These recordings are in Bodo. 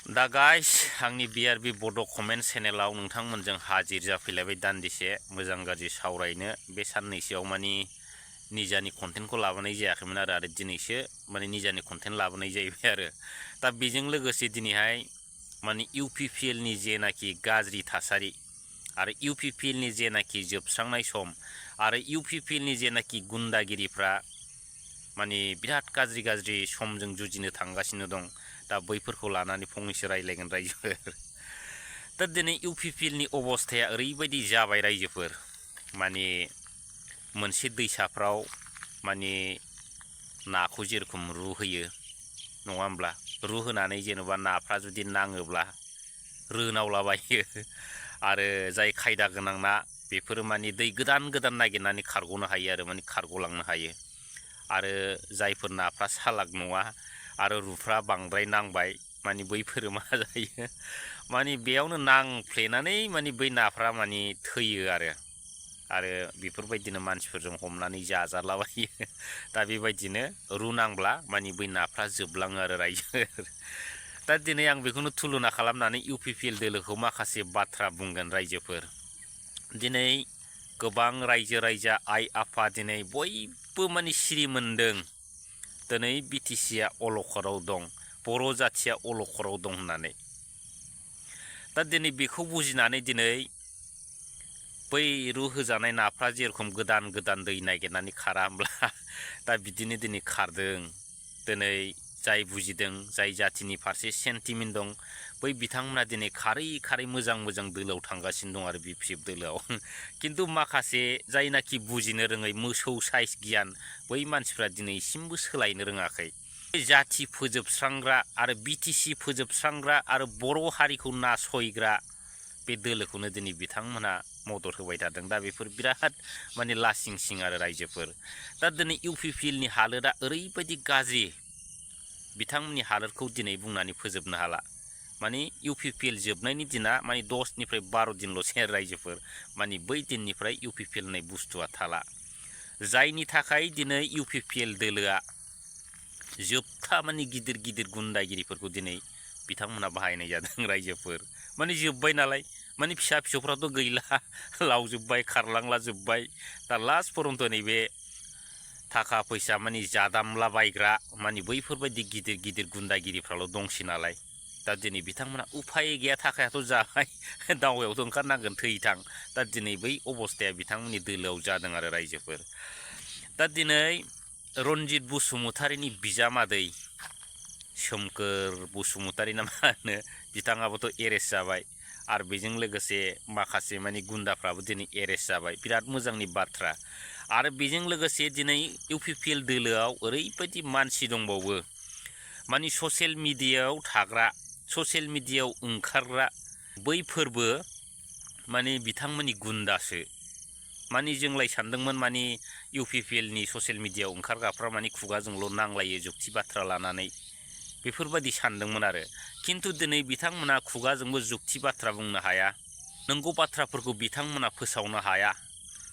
दा गाइस आंनि BRB बड' कमेन्ट चेनेलाव नोंथांमोनजों हाजिर जाफैलायबाय दान्दिसे मोजां गाज्रि सावरायनो बे साननैसोआव मानि निजानि कन्टेन्टखौ लाबोनाय जायाखैमोन आरो दिनैसो माने निजानि कन्टेन्ट लाबोनाय जाहैबाय आरो दा बेजों लोगोसे दिनैहाय माने UPPL नि जेनाखि गाज्रि थासारि आरो UPPL नि जेनाखि जोबस्रांनाय सम आरो UPPL नि जेनाखि गुन्दागिरिफ्रा माने बिराद गाज्रि समजों जुजिनो थांगासिनो दं दा बैफोरखौ लानानै फंनैसो रायलायगोन रायजोफोर दा दिनै UPPL नि अबस्थाया ओरैबायदि जाबाय रायजोफोर माने मोनसे दैसाफ्राव माने नाखौ जेरखम रुहोयो नङा होमब्ला रुहोनानै जेनेबा नाफ्रा जुदि नाङोब्ला रोनावलाबायो आरो जाय खायदा गोनां ना बेफोरो माने दै गोदान नागिरनानै खारग'नो हायो आरो माने खारग'लांनो हायो आरो जायफोर नाफ्रा सालाक नङा आरो रुफ्रा बांद्राय नांबाय माने बैफोरो मा जायो माने बेयावनो नांफ्लेनानै माने बै नाफ्रा माने थैयो आरो बेफोरबायदिनो मानसिफोरजों हमनानै जाजालाबायो दा बेबायदिनो रुनांब्ला माने बै नाफ्रा जोबलाङो आरो रायजो दा दिनै आं बेखौनो तुलना खालामनानै UPPL दोलोखौ माखासे बाथ्रा बुंगोन रायजोफोर दिनै गोबां रायजो राजा आइ आफा दिनै बयबो माने सिरि मोनदों दिनै BTCआ अलखदाव दं बर' जाथिया अलखदाव दं होननानै दा दिनै बेखौ बुजिनानै दिनै बै रुहोजानाय नाफ्रा जेरखम गोदान दै नागिरनानै खारा होमब्ला दा बिदिनो दिनै खारदों दिनै जाय बुजिदों जाय जाथिनि फारसे सेन्टिमेन्ट दं बै बिथांमोना दिनै खारै मोजां दोलोआव थांगासिनो दं आरो BPF दोलोआव खिन्थु माखासे जायनाखि बुजिनो रोङै मोसौ साइज गियान बै मानसिफ्रा दिनैसिमबो सोलायनो रोङाखै जाथि फोजोबस्रांग्रा आरो BTC फोजोबस्रांग्रा आरो बर' हारिखौ नासयग्रा बे दोलोखौनो दिनै बिथांमोना मदद होबाय थादों दा बेफोर बिराद माने लासिंसिं आरो रायजोफोर दा दिनै UPPL नि हालोदा ओरैबायदि गाज्रि बिथांमोननि हालोदखौ दिनै बुंनानै फोजोबनो हाला माने UPPL जोबनायनि दिना माने 10 निफ्राय 12 दिनल'सै रायजोफोर माने बै दिननिफ्राय UPPL होननाय बुस्थुआ थाला जायनि थाखाय दिनै UPPL दोलोआ जोबथा माने गिदिर गुन्दागिरिफोरखौ दिनै बिथांमोना बाहायनाय जादों रायजोफोर माने जोब्बाय नालाय माने फिसाफ्राथ' गैला लावजोब्बाय खारलांला जोब्बाय दा लास्ट पर्यन्त नैबे थाखा फैसा माने जादामला बायग्रा माने बैफोरबायदि गिदिर गुन्दागिरिफ्राल' दंसै नालाय दा दिनै बिथांमोना उफाय गैया थाखायाथ' जाबाय दावहायावथ' ओंखारनांगोन थैथां दा दिनै बै अबस्थाया बिथांमोननि दोलोआव जादों आरो रायजोफोर दा दिनै रनजित बसुमतारिनि बिजामादै सोमखोर बसुमतारि ना मा होनो बिथाङाबोथ' एरेस्ट जाबाय आरो बेजों लोगोसे माखासे माने गुन्दाफ्राबो दिनै एरेस्ट जाबाय बिराद मोजांनि बाथ्रा आरो बेजों लोगोसे दिनै UPPL दोलोआव ओरैबायदि मानसि दंबावो माने ससियेल मिडियायाव थाग्रा ससियेल मिडियायाव ओंखारग्रा बैफोरबो माने बिथांमोननि गुन्दासो माने जोंलाय सानदोंमोन माने UPPL नि ससियेल मिडियायाव ओंखारग्राफ्रा माने खुगाजोंल' नांलायो जुक्ति बाथ्रा लानानै बेफोरबायदि सानदोंमोन आरो खिन्थु दिनै बिथांमोना खुगाजोंबो जुक्ति बाथ्रा बुंनो हाया नंगौ बाथ्राफोरखौ बिथांमोना फोसावनो हाया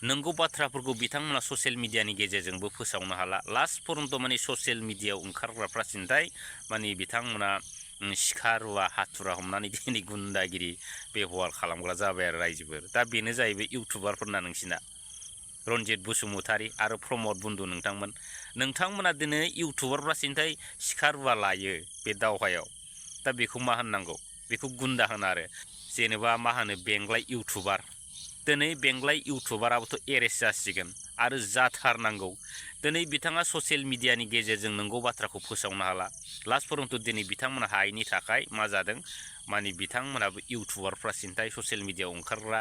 नंगौ बाथ्राफोरखौ बिथांमोना ससियेल मिडियानि गेजेरजोंबो फोसावनो हाला लास्ट पर्यन्त माने ससियेल मिडियायाव ओंखारग्राफ्रा सिन्थाय माने बिथांमोना सिखा रुवा हाथुरा हमनानै दिनै गुन्दागिरि बेबहार खालामग्रा जाबाय आरो रायजोफोर दा बेनो जाहैबाय इउटुबारफोरना नोंसिना रनजित बसुमतारि आरो प्रमद बन्दु नोंथांमोना दिनै इउटुबारफ्रा सिन्थाय सिखा रुवा लायो बे दावहायाव दा बेखौ मा होननांगौ बेखौ गुन्दा होनो आरो जेनेबा मा होनो बेंग्लाय इउटुबार दिनै बेंग्लाय इउटुबाराबोथ' एरेस्ट जासिगोन आरो जाथारनांगौ दिनै बिथाङा ससियेल मिडियानि गेजेरजों नंगौ बाथ्राखौ फोसावनो हाला लास्ट पर्यन्त दिनै बिथांमोना हायैनि थाखाय मा जादों माने बिथांमोनाबो इउटुबारफ्रा सिन्थाय ससियेल मिडियायाव ओंखारग्रा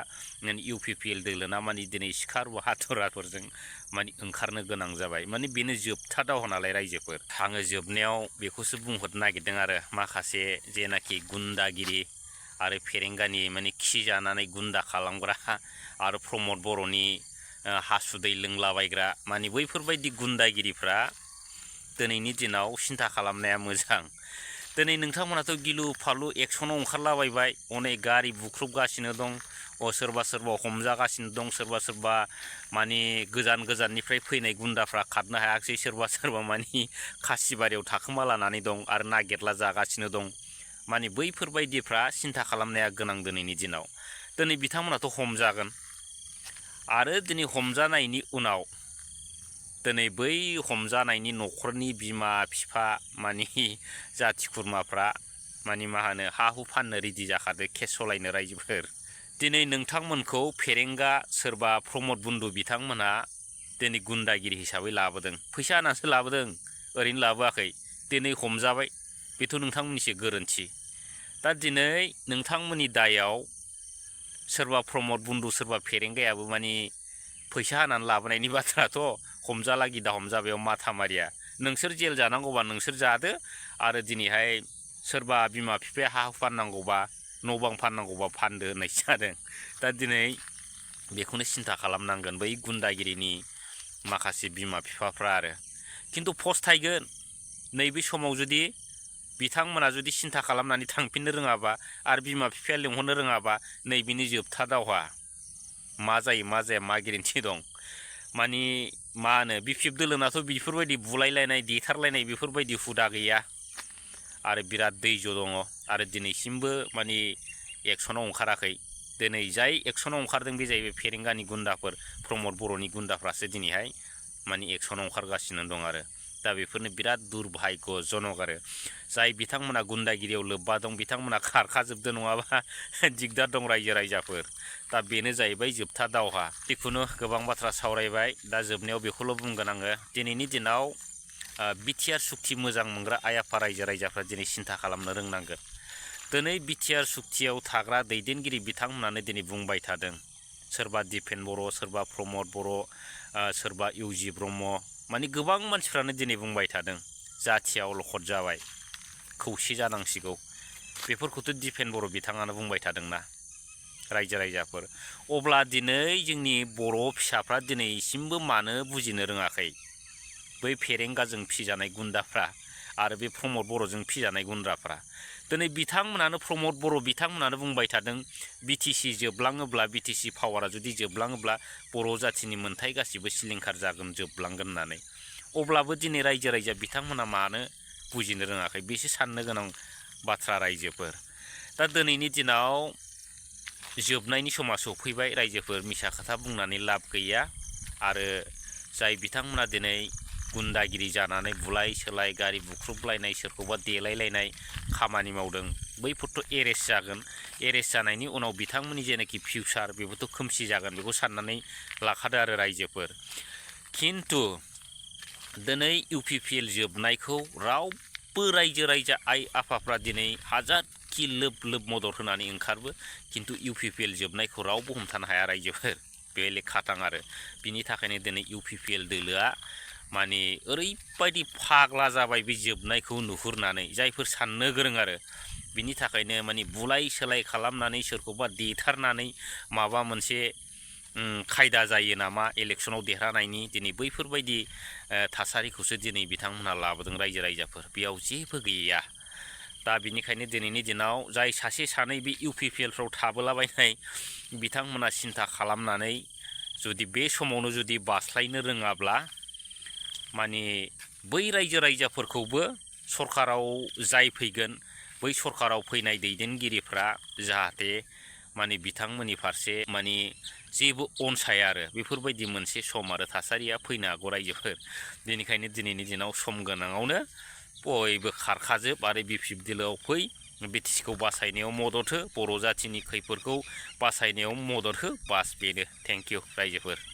UPPL दोलोना माने दिनै सिखा रुवा हाथुराफोरजों माने ओंखारनो गोनां जाबाय माने बेनो जोबथा दावहा नालाय रायजोफोर आङो जोबनायाव बेखौसो बुंहरनो नागिरदों आरो माखासे जेनाखि गुन्दागिरि आरो फेरेंगानि माने खि जानानै गुन्दा खालामग्रा आरो प्रमद बर'नि हासुदै लोंलाबायग्रा माने बैफोरबायदि गुन्दागिरिफ्रा दिनैनि दिनाव सिन्था खालामनाया मोजां दिनै नोंथांमोनाथ' गिलु फालु एक्सनाव ओंखारलाबायबाय अनेक गारि बुख्रुबगासिनो दं सोरबा हमजागासिनो दं सोरबा माने गोजाननिफ्राय फैनाय गुन्दाफ्रा खारनो हायाखिसै सोरबा माने खासिबारियाव थाखोमा लानानै दं आरो नागिरला जागासिनो दं माने बैफोरबायदिफ्रा सिन्था खालामनाया गोनां दिनैनि दिनाव। दिनै बिथांमोनाथ' हमजागोन आरो दिनै हमजानायनि उनाव दिनै बै हमजानायनि न'खरनि बिमा बिफा माने जाथि खुरमाफ्रा माने मा होनो हा हु फाननो रेडि जाखादो केस सलायनो रायजोफोर। दिनै नोंथांमोनखौ फेरेंगा सोरबा प्रमद बुन्दु बिथांमोना दिनै गुन्दागिरि हिसाबै लाबोदों, फैसा होनासो लाबोदों, ओरैनो लाबोआखै। दिनै हमजाबाय, बेथ' नोंथांमोननिसो गोरोन्थि। दा दिनै नोंथांमोननि दायाव सोरबा प्रमद बुन्दु सोरबा फेरेंगायाबो माने फैसा होनानै लाबोनायनि बाथ्राथ' हमजाला गिदा हमजाबायाव माथा मारिया। नोंसोर जेल जानांगौबा नोंसोर जादो आरो दिनैहाय सोरबा बिमा बिफाया हा हु फाननांगौबा न' बां फाननांगौबा फानदो होननायसो जादों। दा दिनै बेखौनो सिन्था खालामनांगोन बै गुन्दागिरिनि माखासे बिमा बिफाफ्रा आरो। खिन्थु फस्थायगोन नैबे समाव जुदि बिथांमोना जुदि सिन्था खालामनानै थांफिननो रोङाबा आरो बिमा बिफाया लेंहरनो रोङाबा नैबेनि जोबथा दावहा मा जायो मा जाया मा गेरेन्थि दं। माने मा होनो B.boys दोलोनाथ' बेफोरबायदि बुलायलायनाय देथारलायनाय बेफोरबायदि हुदा गैया आरो बिराद दैज' दङ आरो दिनैसिमबो माने एक्सनाव ओंखाराखै। दिनै जाय एक्सनाव ओंखारदों बे जाहैबाय फेरेंगानि गुन्दाफोर, प्रमद बर'नि गुन्दाफ्रासो दिनैहाय माने एक्सनाव ओंखारगासिनो दं आरो। दा बेफोरनो बिराद दुर्भाग्यजनक आरो। जाय बिथांमोना गुन्दागिरियाव लोब्बा दं बिथांमोना खारखाजोबदो, नङाबा दिगदार दं रायजो राजाफोर। दा बेनो जाहैबाय जोबथा दावहा। जिखुनु गोबां बाथ्रा सावरायबाय, दा जोबनायाव बेखौल' बुंगोन आङो, दिनैनि दिनाव बिटिआर सुक्ति मोजां मोनग्रा आइ आफा रायजो राजाफ्रा दिनै सिन्था खालामनो रोंनांगोन। दिनै बिटिआर सुक्तियाव थाग्रा दैदेनगिरि बिथांमोनानो दिनै बुंबाय थादों, सोरबा दिपेन बर', सोरबा प्रमद बर', सोरबा इउजि ब्रह्म, माने गोबां मानसिफ्रानो दिनै बुंबाय थादों जाथिया अलखद जाबाय, खौसे जानांसिगौ। बेफोरखौथ' दिपेन बर' बिथाङानो बुंबाय थादोंना रायजो राजाफोर। अब्ला दिनै जोंनि बर' फिसाफ्रा दिनैसिमबो मानो बुजिनो रोङाखै? बै फेरेंगाजों फिजानाय गुन्दाफ्रा आरो बे प्रमद बर'जों फिजानाय गुन्दाफ्रा दिनै बिथांमोनानो प्रमद बर' बिथांमोनानो बुंबाय थादों बिटिसि जोबलाङोब्ला, बिटिसि पावारा जुदि जोबलाङोब्ला बर' जाथिनि मोनथाय गासिबो सिलिंखार जागोन, जोबलांगोन होननानै। अब्लाबो दिनै रायजो राजा बिथांमोना मानो बुजिनो रोङाखै? बेसो साननो गोनां बाथ्रा रायजोफोर। दा दिनैनि दिनाव जोबनायनि समा सफैबाय रायजोफोर, मिसा खोथा बुंनानै लाब गैया। आरो जाय बिथांमोना दिनै गुन्दागिरि जानानै बुलाय सोलाय गारि बुख्रुबलायनाय सोरखौबा देलायलायनाय खामानि मावदों बैफोरथ' एरेस्ट जागोन। एरेस्ट जानायनि उनाव बिथांमोननि जेनाखि फिउचार बेबोथ' खोमसि जागोन, बेखौ साननानै लाखादो आरो रायजोफोर। खिन्थु दिनै UPPL जोबनायखौ रावबो रायजो राजा आइ आफाफ्रा दिनै हाजारखि लोब लोब मदद होनानै ओंखारबो, खिन्थु UPPL जोबनायखौ रावबो हमथानो हाया रायजोफोर। बे लेखाथां आरो बिनि थाखायनो दिनै UPPL दोलोआ माने ओरैबायदि फाग्ला जाबाय बे जोबनायखौ नुहुरनानै, जायफोर साननो गोरों आरो बिनि थाखायनो माने बुलाय सोलाय खालामनानै सोरखौबा देथारनानै माबा मोनसे खायदा जायो नामा इलेक्सनाव देरहानायनि, दिनै बैफोरबायदि थासारिखौसो दिनै बिथांमोनहा लाबोदों रायजो राजाफोर। बेयाव जेबो गैया। दा बिनिखायनो दिनैनि दिनाव जाय सासे सानै बे UPPLफ्राव थाबोलाबायनाय बिथांमोना सिन्था खालामनानै जुदि बे समावनो जुदि बास्लायनो रोङाब्ला माने बै रायजो राजाफोरखौबो सरकाराव जाय फैगोन बै सरकाराव फैनाय दैदेनगिरिफ्रा जाहाथे माने बिथांमोननि फारसे माने जेबो अनसाया आरो बेफोरबायदि मोनसे सम आरो थासारिया फैनो हागौ रायजोफोर। बेनिखायनो दिनैनि दिनाव सम गोनाङावनो बयबो खारखाजोब आरो B.boys दोलोआव फै, BTCखौ बासायनायाव मदद हो, बर' जाथिनि खैफोदखौ बासायनायाव मदद हो, बास बेनो। थेंक इउ रायजोफोर।